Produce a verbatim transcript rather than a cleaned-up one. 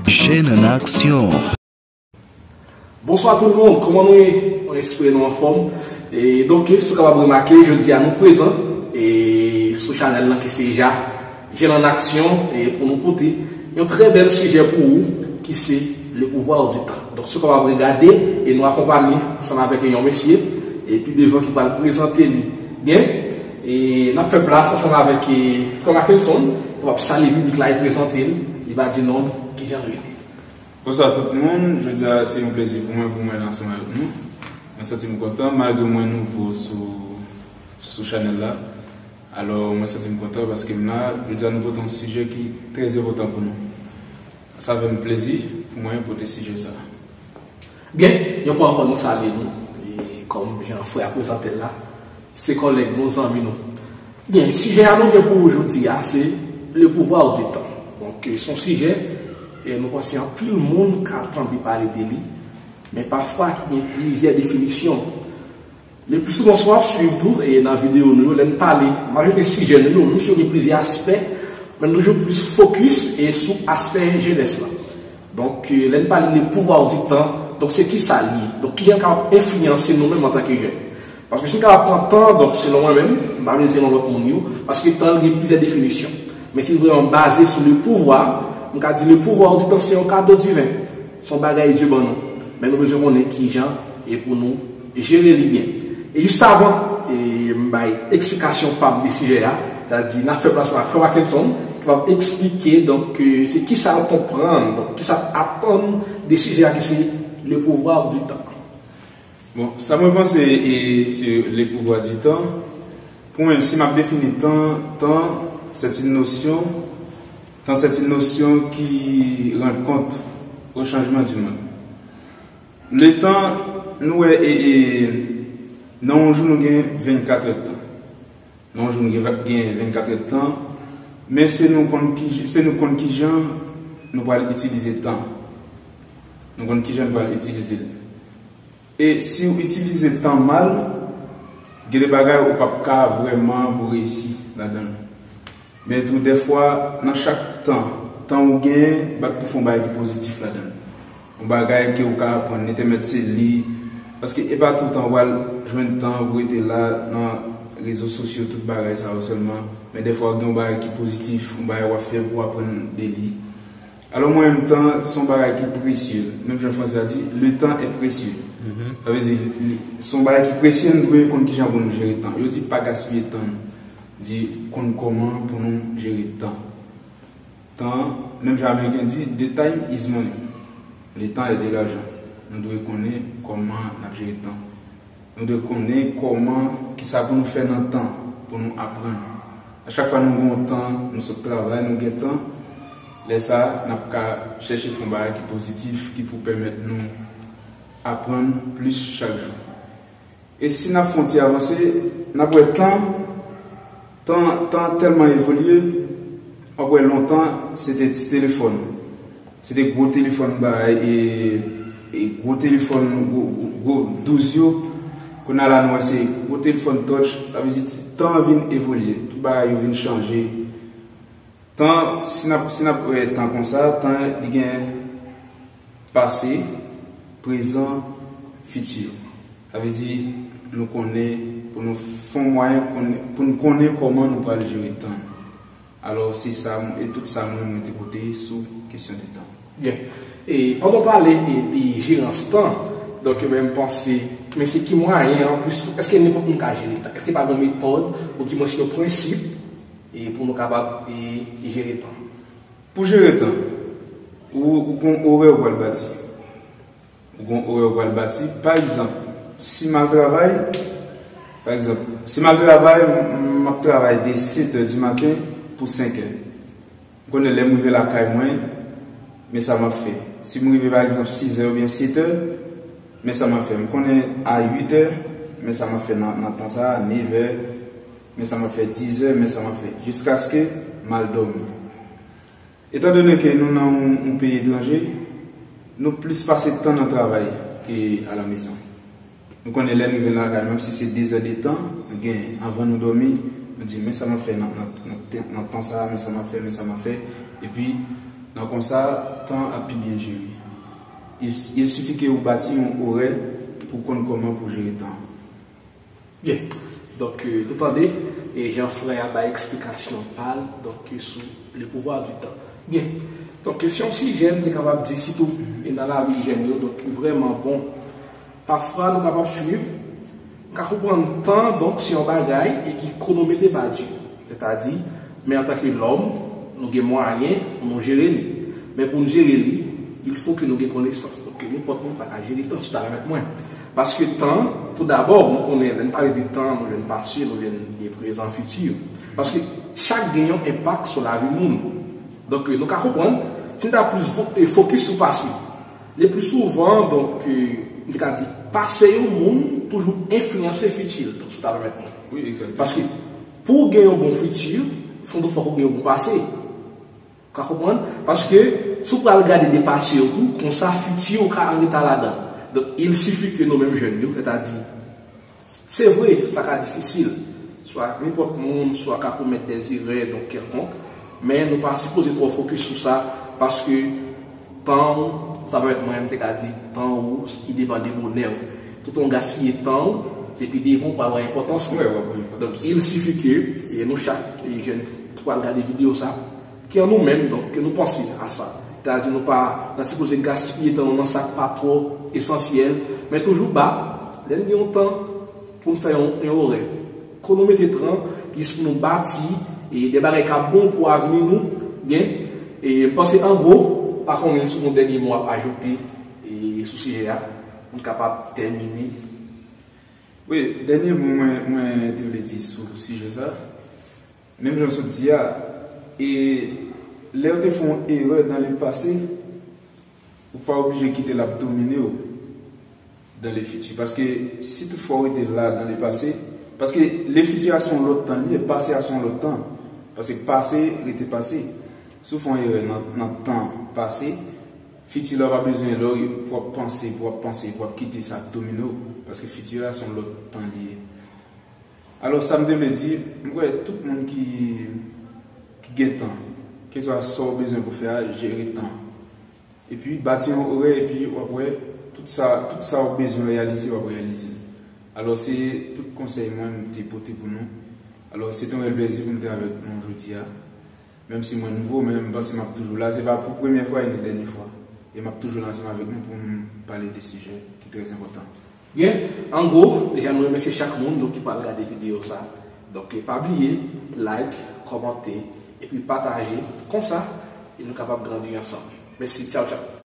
Jèn an aksyon. Bonswa tout moun, kòman nou ye? Mwen espere nou anfòm. E donk, si w kapab remake, jodi a nou prezan e sou chanèl lan ki se Ja, Jèn an aksyon, e pou nou pote yon trè bèl sijè pou ou ki se le pouvoir du temps. Donk, si w kapab regade e nou akonpanye ansanm avèk yon mesye e pi devan ki pral prezante li byen. E n ap fè plas ansanm avèk e, frè Mackenson, ki w ap salye piblik la e prezante l, li va di non, kijan l rele. Bonswa tout moun, jodi a se yon plezi pou mwen pou mwen la ansanm avèk nou. Mwen santi m kontan malgre mwen nouvo sou sou chanèl la. Alò mwen santi m kontan paske m la, jodi a nou pote yon sijè ki trè enpòtan pou nou. Sa fè m plezi pou mwen pote sijè sa. Byen, yon fwa ankò nou salye nou. E kòm jan frè a prezante l la, se kòlèg nou, zanmi nou. Byen, sijè a nou gen pou jodi a se le pouvoir du temps. Donk, se yon sijè e nou panse anpil moun ka tande pale de li, men pafwa ki gen plizyè definisyon. Le pli souvan si w ap swiv tou e nan videyo nou yo, lè n pale, majorite sijè nou yo, menm si yo gen plizyè aspè, men nou toujou plis fokis e sou aspè jenès la. Donk, lè n pale de pouvoir du temps, donk se kisa l ye? Donk kijan l kapab enfliyanse nou menm antanke jèn? Paske si n kapab pran tan, donk selon mwen menm, m pa vle di selon lòt moun yo, paske tan gen plizyè definisyon. Men si n vrèman baze sou le pouvoir, m ka di le pouvoir du temps se yon kado diven. Se yon bagay Dye ban nou. Men nou bezwen konnen kijan e pou nou jere li byen. E jis avan e m bay eksplikasyon pa m de sijè a, sa di n ap fè plas la frè Mackenson ki va eksplike donk se kisa l konprann, donk kisa l atann de sijè a ki se le pouvoir du temps. Bon, sa mwen panse e sur le pouvoir du temps, pou mwen si m ap defini tan, tan c'est une notion, tan c'est une notion qui rend compte au changement du monde. Le tan nou wè e, e nan yon jou nou gen vennkat èdtan. Nan yon jou nou gen, gen vennkat èdtan, men se nou konn ki, se nou konn kijan nou pral itilize tan. Nou konn kijan nou pral itilize l. E si w itilize tan mal, gen de bagay ou p ap ka vrèman pou reyisi ladan l. Men tou dèfwa, nan chak tan, tan ou genyen, bat pou fè yon bagay ki pozitif ladan l. Yon bagay ke ou ka aprann, li te mèt se li. Paske e pa toutan ou al jwenn tan pou rete la nan rezo sosyo, tout bagay sa yo sèlman. Men dèfwa gen yon bagay ki pozitif, yon bagay w ap fè pou w aprann de li. Alò mwen menm tan se yon bagay ki presye. Menm jan franse a di, le temps est précieux. Sa vle di, li- se yon bagay ki presye, nou dwe konn kijan pou nou jere tan. Yo di pa gaspiye tan nou. Di konn kòman pou nou jere tan. Tan, menm jan ameriken di, the time is money. Le temps est de l'argent. Nou dwe konnen kòman n ap jere tan. Nou dwe konnen kòman, kisa pou nou fè nan tan pou nou aprann. A chak fwa nou gen yon tan, nou sot travay, nou gen tan, lè sa a, n ap ka chèche fè yon bagay ki pozitif, ki pou pèmèt nou aprann plis chak jou. E si n ap fè yon ti avanse, n ap wè tan, tan, tan tèlman evolye, w ap wè lontan, se te ti telefòn. Se te gwo telefòn bay, e, e gwo telefòn, gwo, gwo, gwo douz yo. Kounye a la, nou wè se gwo telefòn touch. Sa vle di, tan an vin evolye. Tout bagay yo vin chanje. Tan, si n ap, si n ap wè tan konsa, tan li gen pase, prezan, fiti. Sa vle di, nou konnen, pou nou fè yon mwayen, konnen- pou n konnen kòman nou pral jere tan. Alò, se sa, e tout sa mwen, mwen te pote sou kesyon de tan. Byen. E pandan w pale e de jerans tan, donk men m panse, men se ki mwayen an plis, èske nenpòt moun ka jere tan? Èske pa gen yon metòd, ou di mwen se yon prensip, e pou nou kapab e jere tan? Pou jere tan, ou, ou gen yon orè ou pral bati. Ou gen yon orè ou pral bati. Pa egzanp, si m al travay, pa egzanp, si m al travay, m, m ap travay de sèt è di maten pou senk è. M konnen lè m rive lakay mwen, men sa m ap fè. Si m rive pa egzanp sis è oubyen sèt è, men sa m ap fè. M konnen a uit è, men sa m ap fè nan, nan tan sa a, nèf è, men sa m ap fè, diz è, men sa m ap fè, jiskaske m al dòmi. Etandone ke nou nan yon, yon peyi etranje, nou plis pase tan nan travay ke alamezon. Nou konnen lè n rive lakay, menm si se de zè de tan, nou gen, anvan nou dòmi, nou di, men sa m ap fè nan, nan, nan, nan tan sa a, men sa m ap fè, men sa m ap fè. Epi, Konsa, tan ap pi byen jere. Il, il sifi ke ou bati yon orè pou w konn kòman pou jere tan. Byen. Donk, euh, nou tande, e jan frè a bay eksplikasyon pa l, donk, sou le pouvoir du temps. Byen. Donk, se yon sijè m te kapab di sitou e nan lavi jèn yo, donk, ki vrèman bon. Pafwa, nou kapab swiv, nou ka konprann tan, donk, se yon bagay e ki kwonomete pa Dye. Sètadi, men antanke lòm, nou gen mwayen pou nou jere li. Men pou nou jere li, il fo ke nou gen konesans. Donk, nenpòt moun pa ka jere tan, si w ta pèmèt mwen. Paske tan, tou dabò, nou konnen, lè n pale de tan, nou jwenn pase, nou jwenn gen prezan, fiti. Paske chak gen yon enpak sou lavi moun. Donk, nou ka konprann, si n ta plis fo- e fokis sou pase, le pli souvan, donk, euh, m te ka di, pase yon moun toujou enfliyanse fiti l. Donk, si w ta pèmèt mwen. Wi, egzakteman. Paske pou w gen yon bon fiti, sandout fòk ou gen yon bon pase. Ou ka konprann? Paske si w pral gade de pase w tou, konsa fiti w ka an reta ladan. Donk, il sifi ke nou menm jèn yo, sètadi, se vre, sa ka difisil. Swa nenpòt moun, swa ka komèt dè erè, donk, kèlkonk. Men nou pa sipoze twò fokis sou sa, paske tan w, sa pèmèt mwen, m te ka di, tan w, li depann de bonè w. Tout yon gaspiye tan w, se pi devan w pral wè enpòtans li. Wè, w ap wè enpòtans. Donk, il sifi ke, e nou chak, e jèn ki pral gade videyo sa, ki an nou menm, donk, ke nou panse a sa. Sètadi, nou pa nan sipoze gaspiye tan nou nan sa k pa twò esansyèl, men toujou ba, lè n gen yon tan pou n fè yon, yon orè. Kwonomete tan, jis pou nou bati, e de bagay k ap bon pou avni nou, byen. E m panse, an gwo, pa konnen si w gen yon dènye mo w ap ajoute, e sou sijè a, pou n kapab tèmine. Wi, dènye mo mwen, mwen te vle di sou sijè sa, menm jan w sot di a, e lè w te fè yon erè nan le pase, ou pa oblije kite l ap domine w dans le futur. Paske si toutfwa w rete la dans le passé, paske le futur a se yon lòt tan li ye, pase a se yon lòt tan. Paske pase rete pase. Si w fè yon erè nan, nan tan pase, fiti la w pa bezwen lè w, pou w ap panse, pou w ap panse, pou w ap kite sa domine w. Paske fiti la se yon lòt tan li ye. Alò, sa m te vle di, m kwè tout moun ki, ki gen tan, keswa sa w bezwen pou fè a, jere tan. Epi, bati yon orè, epi w ap wè, tout sa, tout sa w bezwen reyalize, w ap reyalize l. Alò, se tout konsèy mwen m te pote pou nou. Alò, se te yon rèl plèzi pou m te avèk nou jodi a. Menm si mwen nouvo, men m panse m ap toujou la. Se pa pou premyè fwa e ni dènye fwa. E m ap toujou la ansanm avèk nou pou m pale de sijè ki trè enpòtan. Byen, an gwo, deja nou remèsye chak moun, donk, ki pral gade videyo sa. Donk, pa bliye, like, kòmante, epi pataje, konsa, e nou kapab grandi ansanm. Mèsi, tchaw, tchaw.